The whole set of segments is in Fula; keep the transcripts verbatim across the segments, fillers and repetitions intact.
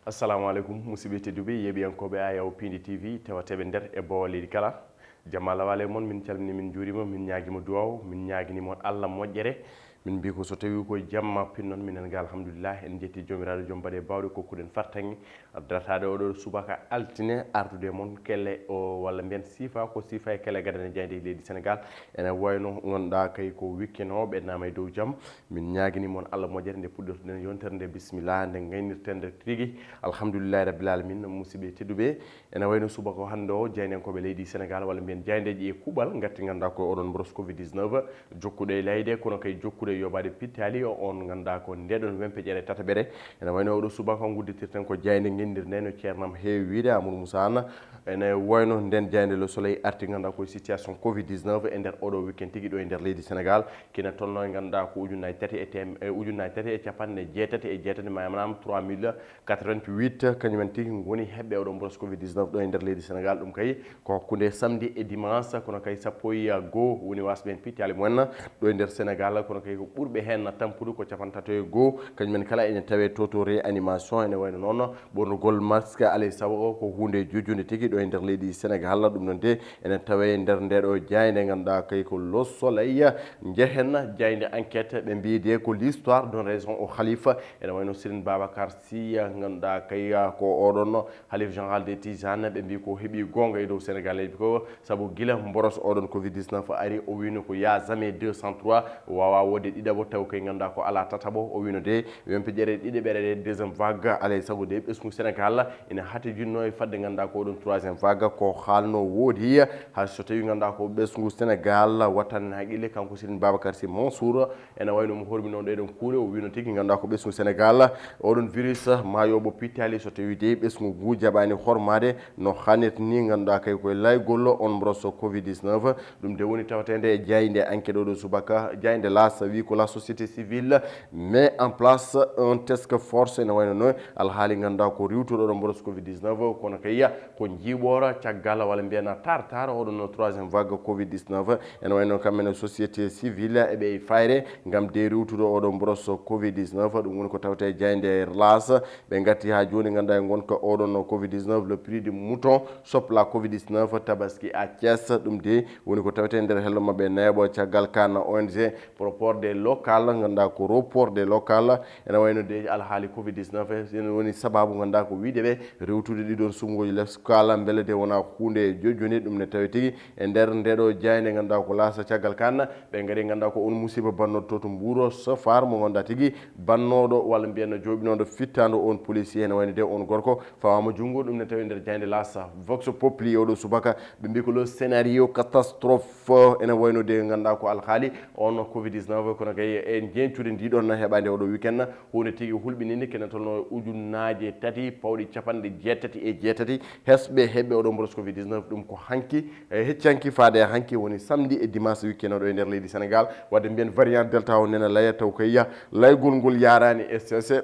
Assalamu aleykum, musidɓe tedduɓe, yeeɓiyankooɓe Ayaw Pindi T V, tawateeɓe nder e boowa leydi kala. Jamma lawale mon, min calmini, min njuurima, min ñaagima duwaw, min ñaagini mon Allah moƴƴere. Min mbi ko so tawi ko jamma pinnon, minen ga alhamdulillah, en jetti Joomiraaɗo joom baɗe bawɗe kokkuɗen fartaŋŋe dartaade oɗo subaka altine artude mon kelle o, walla mbiyen sifa ko sifa e kelle gadane jayde e leydi Sénégal. Ene wayno ngonɗa kay ko wikkenooɓe nama e dow jam. Min ñaagini mon Allah moƴƴere nde puɗɗortuɗen yontere nde, bisimilla, nde gaynirten nde tigi. Alhamdulillahi rabbil alamin, musidɓe tedduɓe. Ene wayno subaka hannde o, jaynenkooɓe leydi Sénégal, walla mbiyen jayndeeji e kuuɓal, ngatti ngannduɗaa ko oɗon mboros covid dix-neuf, jokkuɗo e layde, kono kay jokkuɗo e yoɓaade pittaali o, on ngannduɗaa ko ndeɗon wempeƴere tataɓere. Ene wayno oɗo subaka ngudditirten ko jaynde ngenndirnde no ceernam heewi wiide Amadou Moussa Anne. Ene wayno nden jaynde Le Soleil arti ngannduɗaa ko situation covid dix-neuf e nder oɗo weekend tigi ɗo e nder leydi Sénégal, kina tolno e ngannduɗaa ko ujunnaaji tati e tem-, e ujunnaaji tati e capanɗe jeetati e jeetati, maanaam trois mille quatre-vingt-huit, kañum en tigi ngoni heɓɓe oɗo mboros covid dix-neuf ɗo e nder leydi Sénégal. Ɗum kay ko hakkunde samedi e dimanche, kono kay sappo e goo woni wasɓe en pittaali mumen ɗo e nder Sénégal, kono kay ko ɓurɓe heen tampude ko capantato e goo, kañum en kala ene tawe to to réanimation, ene wayno noon ɓornugol masque alay sago ko huunde jojjunde tigi ɗo e nder leydi Sénégal. Ɗum noon de ene tawe nder nde ɗo jaynde ngannduɗaa kay ko Le Soleil. Njehen jaynde Enquête, ɓe mbii de ko l'histoire donne raison au Khalife, ene wayno Serigne Babacar Sy, ngannduɗaa kay ko oɗon Khalife général des Tijanes, ɓe mbii ko heɓi goonga e dow Sénégal e ko sabu gila mboros oɗon covid dix-neuf ari, o wino ko y a jamais deux sans trois, wawa wodde ɗiɗaɓo taw kay ngannduɗaa ko ala tataɓo. O wino de wempeƴere ɗiɗaɓere de deuxième vague, alay sago de ɓesngu Sénégal ina hatijinno e fadde ngannduɗaa ko oɗon troisième vague, ko haalno woodi. Hay so tawi ngannduɗaa ko ɓesngu Sénégal wattan haqqille, kanko Serigne Babacar Sy Mansour, ene wayno mo hormino ɗeɗon kuule, o wino tigi ngannduɗaa ko ɓesngu Sénégal, oɗon virus maayoɓo pittaali, so tawi de ɓesngu ngu jaɓani hormaade no hannirta ni, ngannduɗaa kay koye laygol on mboros covid dix-neuf. Ɗum de woni tawatende e jaynde Enquête oɗo subaka. Jaynde L'As wi ko la société civile met en place un task force, ene wayno no alhaali ngannduɗaa ko riwtuɗo ɗo mboros covid dix-neuf, kono kay ko jiiɓoora caggal walla mbiyana tartar oɗo no troisième vague covid dix-neuf. Ene wayno kamɓe no société civile eɓe e fayre ngam de riwtude oɗo mboros covid dix-neuf. Ɗum woni ko tawte e jaynde L'As. Ɓe ngatti haa jooni ngannduɗaa e ngonka oɗon no covid dix-neuf, le prix du mouton, sopla covid dix-neuf, tabaski à Thiès. Ɗum de woni ko tawte e nder hello maɓɓe neeɓo caggal kan O N G Proport des locales, ngannduɗaa ko report des locales. Ene wayno de alhaali covid dix-neuf ene woni sababu ngannduɗaa ko wiide ɓe rewtude ɗiɗon suɓngooji leskala, mbele de wona huunde jojjunde. Ɗum ne tawi tigi e nder ndeɗo jaynde ngannduɗaa ko L'As. Caggal kan ɓe ngari ngannduɗaa ko on musiba bannoɗo to to Mbuuro, sofar mo ngannduɗaa tigi bannooɗo walla mbiyanno jooɓinooɗo fittaandu on policier, ene wayno de on gorko fawaama junngo. Ɗum ne tawi nder jaynde L'As. Vox Populi oɗo subaka, ɓe mbi ko le scénario catastrophe, ene wayno de ngannduɗaa ko alhaali on covid dix-neuf, kono kay e jeñcude ndiɗon heɓaande oɗo weekend, huunde tigi hulɓininde, kene tolno ujunnaaje tati pawɗi capanɗe jeetati e jeetati hesɓe heɓɓe oɗo mboros covid dix-neuf. Ɗum ko hanki, e heccanki faade e hanki woni samedi e dimanche weekend oɗo e nder leydi Sénégal. Wadde mbiyen variant Delta o nena laya taw kay ya laygol ngol yaaraani e sese.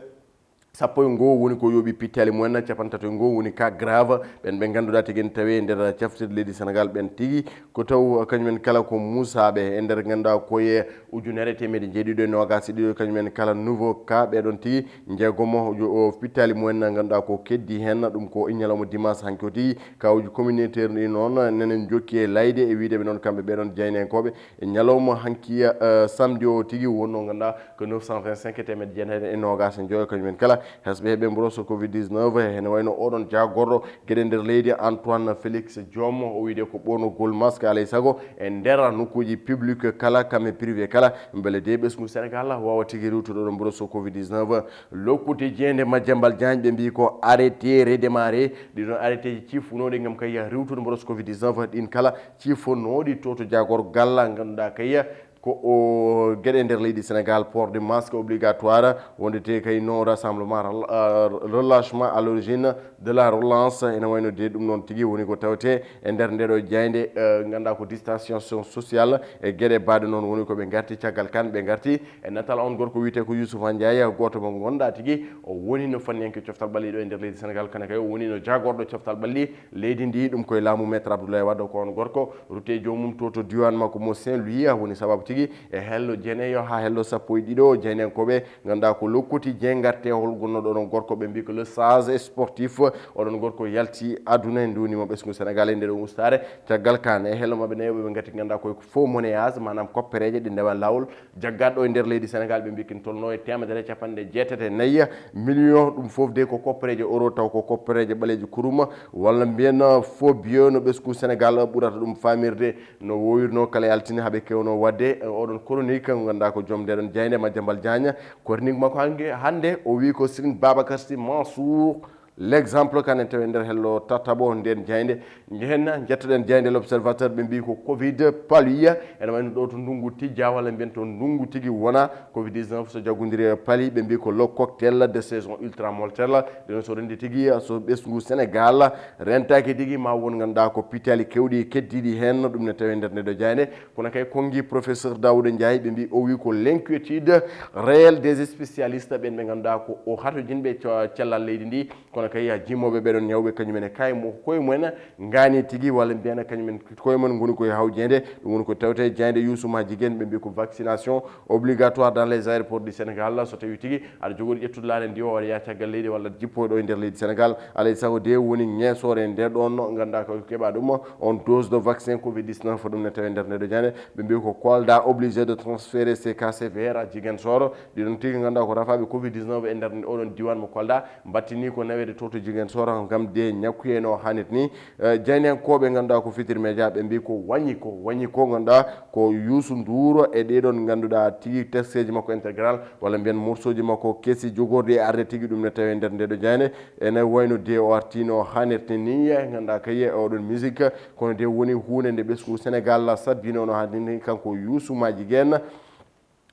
Sappo e ngoo woni ko yooɓi pittaali mumen, capantato e ngoo woni cas grave, ɓen ɓe ngannduɗaa tigi en tawi e nder caftirde leydi Sénégal, ɓen tigi ko taw kañumen kala ko muusaaɓe e nder ngannduɗaa koye ujunere e teemedde jeeɗiɗo e noogaas e ɗiɗo, kañumen kala nouveau cas, ɓeɗon tigi njeegomo o pittaali mumen ngannduɗaa ko keddi heen, ɗum ko e ñalawma dimanche hanki o tigi. Kawuji communautaire ɗi noon nene njokki e layde e wiide ɓe noon kamɓe ɓeɗon jaynenkooɓe e ñalawma hanki, eh, samedi o tigi wonno ngannduɗaa ko neuf cent vingt-cinq e teemedde jeenayi e noogaas e joyo kañumen kala hesɓe heɓe mboros covid dix-neuf. Hene wayno oɗon jaagorɗo geɗe nder leydi Antoine Félix Diome, o wiide ko ɓornugol masque alay sago e nder nokkuuji public kala kam e privé kala, mbele de ɓesngu Sénégal wawa tigi rewtude oɗon mboros covid dix-neuf. Lokkude jeende Madiambal Diagne ɓe mbi ko arrêté redémarré, ɗiɗon arrêté ji cifunooɗi ngam kay riwtude mboros covid dix-neuf ɗin kala cifonooɗi to to jaagorgal ngannduɗaa kay ko o geɗe nder leydi Sénégal, port de masque obligatoire, wonde te kay non rassemblement, rel-, euh, relâchement à l'origine de la relance, ene wayno de ɗum noon tigi woni ko tawte e nder ndeɗo jaynde, euh, ngannduɗaa ko distanciation sociale e geɗe baɗe noon woni ko ɓe ngarti. Caggal kan ɓe ngarti e natal on gorko wiyetee ko Youssoupha Ndiaye, gooto mo ngannduɗaa tigi o woni no fanniyanke coftal ɓalli ɗo e nder leydi Sénégal, kana kay o woni no jaagorɗo coftal ɓalli leydi ndi, ɗum koye laamu Maître Abdoulaye Wade, ko on gorko rutte joomum to to diwan makko mo Saint-Louis, woni sababu tigi e hello jeenayo haa hello sappo e ɗiɗo. Jaayndiyankooɓe ngannduɗaa ko lokkoti jeengarte holgonnooɗo oɗon gorko, ɓe mbii ko le sage sportif. Oɗon gorko yalti aduna e nduuni mo ɓesngu Sénégal e nder ɗon ustaare. Caggal kaan e hello maɓɓe nayo ɓe ngati ngannduɗaa koye faux monnayage, maanaam koppereeje ɗe ndewa laawol jaggaɗo e nder leydi Sénégal, ɓe mbii kin tolno e teemedere e capanɗe jeetati e nayi million. Ɗum fof de ko koppereeje euro, taw ko koppereeje ɓaleeje kuruma, walla mbiyen faux billets no ɓesngu Sénégal ɓurata ɗum faamirde. No woowirnoo kala e altine haa ɓe kewnoo waɗde, e oɗon chronique, ngannduɗaa ko joom ndeɗon jaaynde, Madiambal Diagne. Chronique makko hannge, hannde, o wii ko Serigne Babacar Sy Mansour, l'exemple, kanen tawi e nder hello tataɓo nden jaaynde. Njehen, njettoɗen jaaynde L'Observateur, ɓe mbii ko covid palu, ene wayno ɗo to ndunngu tijja, walla mbiyen to ndunngu tigi wona, covid dix-neuf so jaggondiri e palu, ɓe mbii ko le cocktail de saison ultra mortel. Ɗen so rendi tigi, so ɓesngu Sénégal rentaaki tigi, ma won ngannduɗaa ko pitali kewɗi keddiiɗi heen, ɗum ne tawi e nder nde ɗo jaaynde. Kono kay konngi professeur Daouda Ndiaye, ɓe mbii, o wii ko l'inquiétude réelle des spécialistes, ɓen ɓe ngannduɗaa ko o hatojinɓe co-, cellal leydi ndi. Kono kay jimooɓe ɓeɗon ñawɓe kañum en e kay mo koye mumen ngaani tigi, walla mbiyana kañum en koye mumen ngoni koye hawjeende. Ɗum woni ko tawte jaaynde Youssouma Jiguen, ɓe mbii ko vaccination obligatoire dans les aéroports du Sénégal. So tawi tigi aɗa jogori ƴettude laaɗe ndi o, aɗa yaha caggal leydi walla aɗa jippo ɗo e nder leydi Sénégal, alay sago de woni ñeesoore nde ɗon ngannduɗaa ko keɓa ɗum on dose de vaccin covid dix-neuf, ɗum ne tawi nder nde ɗo jaaynde. Ɓe mbii ko Kolda obligé de transférer ses cas sévères à Ziguinchor. Ɗiɗon tigi ngannduɗaa ko rafaaɓe covid dix-neuf e nder oɗon diiwaan mo Kolda, mbattini ko naweede to to Ziguinchor ngam de ñakkuye no haanirta ni. Eh, jaayndiyankooɓe ngannduɗaa ko Futurs Médias, ɓe mbii ko wañi ko, wañi ko ngannduɗaa ko Youssou Ndour e ɗeɗon ngannduɗaa tigi texteeji makko intégral, walla mbiyen morceauji makko kesi jogorɗi e arde tigi, ɗum ne tawi e nder nde ɗo jaaynde. Ene wayno de o artino haanirta ni, ngannduɗaa kay e oɗon musique, kono de woni huunde nde ɓesngu Sénégal sabbino no haanirta ni, kanko Youssouma Jiguen.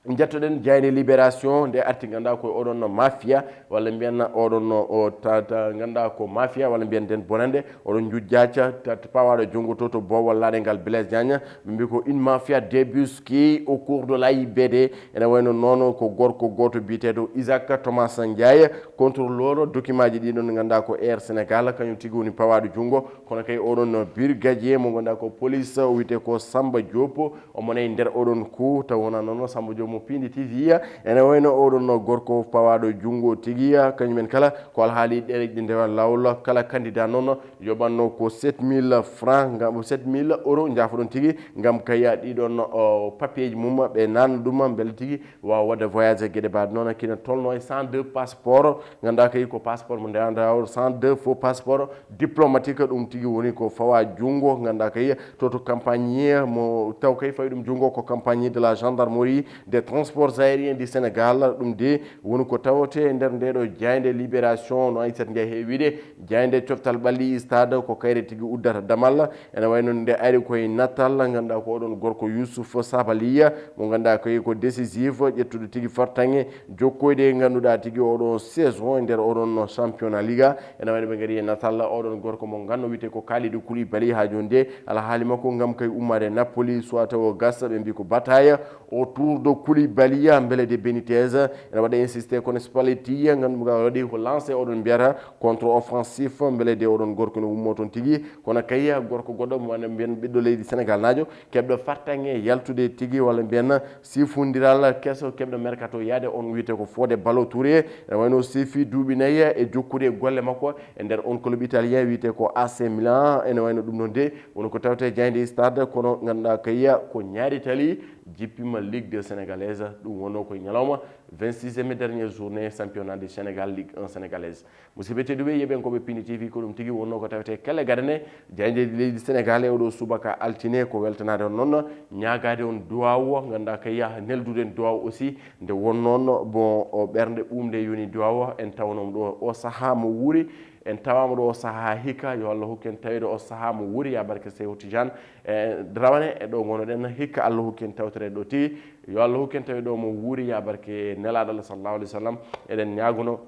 Njettoɗen jaaynde Libération, nde arti ngannduɗaa ko oɗon no mafia, walla mbiyen oɗon no o ta-, ta-, ngannduɗaa ko mafia, walla mbiyen den bonande, oɗon njujjaaca, ta-, ta-, pawaɗo junngo to, to boowal laaɗe ngal Blaise Diagne, ɓe mbii ko une mafia débusquée au cours de l'A I B D, ene wayno noon ko gorko gooto biyeteeɗo Isaac Thomas Ndiaye, contrôleur document ji ɗi ɗon ngannduɗaa ko Air Sénégal, kañum tigi woni pawaɗo junngo, kono kay oɗon no brigadier mo ngannduɗaa ko police, o wiyetee ko Samba Diop, omo nayi nder oɗon coup, taw wonaa noon, Samba Diop mo Pindi T V, ene wayno oɗon gorko pawaɗo junngo tigi, kañum en kala ko alhaali ɗereji ɗi ndewa laawol, kala candidat noon yoɓanno ko sept mille francs, ngam sept mille euros, njaafoɗon tigi, ngam kay ɗiɗon, o, papier ji mum ɓe nanna ɗum, mbele tigi waawa waɗde voyage e geɗe mbaɗe noon, kina tolno e cent deux passeport, ngannduɗaa kay ko passeport mo ndewa laawol, cent deux faux passeport diplomatique, ɗum tigi woni ko fawa junngo, ngannduɗaa kay to to campagne mo taw kay fawi ɗum junngo ko campagne de la gendarmerie des transports aériens du Sénégal. Ɗum de woni ko tawete e nder nde ɗo jaaynde Libération, no Aissata Ndiaye heewi wiide, jaaynde coftal ɓalli stade ko kayre tigi uddata damal. Ene wayno nde ari koye natal, ngannduɗaa ko oɗon gorko Youssouf Sabaliya, mo ngannduɗaa koye ko décisif, ƴettude tigi fartaŋŋe jokkoyde, ngannduɗaa tigi oɗo saison e nder oɗon championnat Liga. Ene wayno ɓe ngari e natal oɗon gorko mo ngannduɗaa wiyetee ko Kalidou Koulibaly, haa jooni de alhaali makko ngam kay ummaade Napoli, soit o gasa, ɓe mbii ko bataille autour de Koulibaly, mbele de Benitez ene waɗa insisté, kono Spalletti ngannduɗaa waɗi ko lancé oɗon mbiyata contre offensif, mbele de oɗon gorko no wummo toon tigi. Kono kay gorko goɗɗo mo mbiyen ɓiɗɗo leydi Sénégal naajo, keɓɗo fartaŋŋe yaltude tigi, walla mbiyen sifundiral keso keɓɗo mercato yaade, on wiyetee ko Fodé Ballo-Touré, ene wayno sifi duuɓi nayi e jokkude golle makko e nder on club italien wiyetee ko A C Milan. Ene wayno ɗum noon de woni ko tawte jaaynde stade, kono ngannduɗaa kay ko ñaari tali jippima Ligue deux sénégalaise, ɗum wonno koye ñalawma vingt-sixième et dernière journée championnat du Sénégal, Ligue un sénégalaise. Musidɓe tedduɓe, yeɓen ko ɓe Pindi T V, ko ɗum tigi wonno ko tawete kelle gadane jaaynde leydi Sénégal e oɗo subaka altine, ko weltanaade on noon, ñaagaade on duwaaw, ngannduɗaa kay neldude en duwaaw aussi, nde won noon bon o ɓernde ɓuumde yoni duwaaw, en tawnoo mo ɗo o sahaa mo wuuri, en tawaama ɗo o sahaa hikka, yo Allah hokku en taweede o sahaa mo wuuri, ya barke Seydou Tidiane, e rawane e ɗo ngonoɗen hikka Allah hokku en tawtoreede ɗo tigi, yo Allah hokku en taweede ɗo mo wuuri, ya barke Nelaaɗo Allah sallallahu alaihi wa sallam, eɗen ñaagono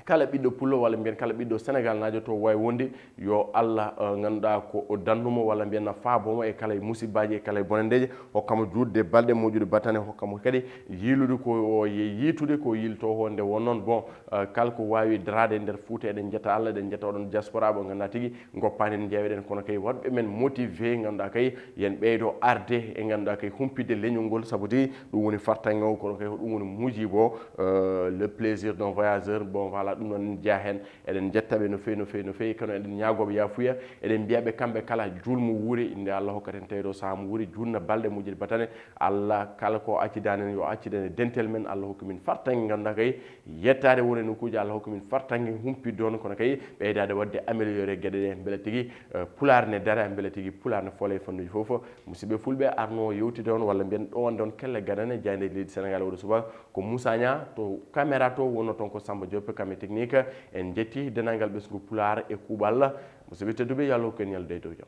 kala ɓiɗɗo pullo walla mbiyen kala ɓiɗɗo sénégal naajo to wawi wonde, yo allah eh, ganduɗa ko o dandumo walla mbiyen na faabo mo e kala e musibbaaji e kala e bonandeeje, hokka mo juutde balɗe moƴƴude batane, hokka mo kadi yiilude ko o ye- yiitude ko yiilto ho nde won noon. Bon, eh, kala ko wawi daraade e nder fuuta eɗen jetta allah, eɗen jetta oɗon diaspora ɓe ganduɗa tigi goppani en jeeweɗen, kono kay waɗɓe men motivé ganduɗa kay yen ɓeydo arde e ganduɗa kay humpide leñol ngol, saabu tigi ɗum woni fartange o, kono kay ko ɗum woni mujibo. Euh, le plaisir d'un voyageur, bon voilà, ɗum noon jeya heen. Eɗen njettaɓe no feewi no feewi no feewi, kono eɗen ñaagooɓe yaafuya. Eɗen mbiyaɓe kamɓe kala juulmo wuuri, nde allah hokkaten tawi ɗo sahaa mo wuuri juulna balɗe moƴƴude batane. Allah kala ko accidanen yo accidan e dentel men, allah hokku min fartange ganduɗa kay yettaade won e nokkuuji, allah hokku min fartange humpidde on, kono kay ɓeydaade waɗde amélioré geɗe ɗe mbele tigi eh, pulaar ne dara mbele tigi pulaar ne foole e fannuuji fof. Musidɓe fulɓe arno yewtide on walla mbiyen ɗo wonde on kelle gadane jayde leydi sénégal oɗo suba ko moussa ña to caméra to wonno toon ko samba joppe kam e technique. En jetti denangal ɓesngu pulaar e kuuɓal. Musidɓe tedduɓe yo allah hokku en ñallude e dow jam.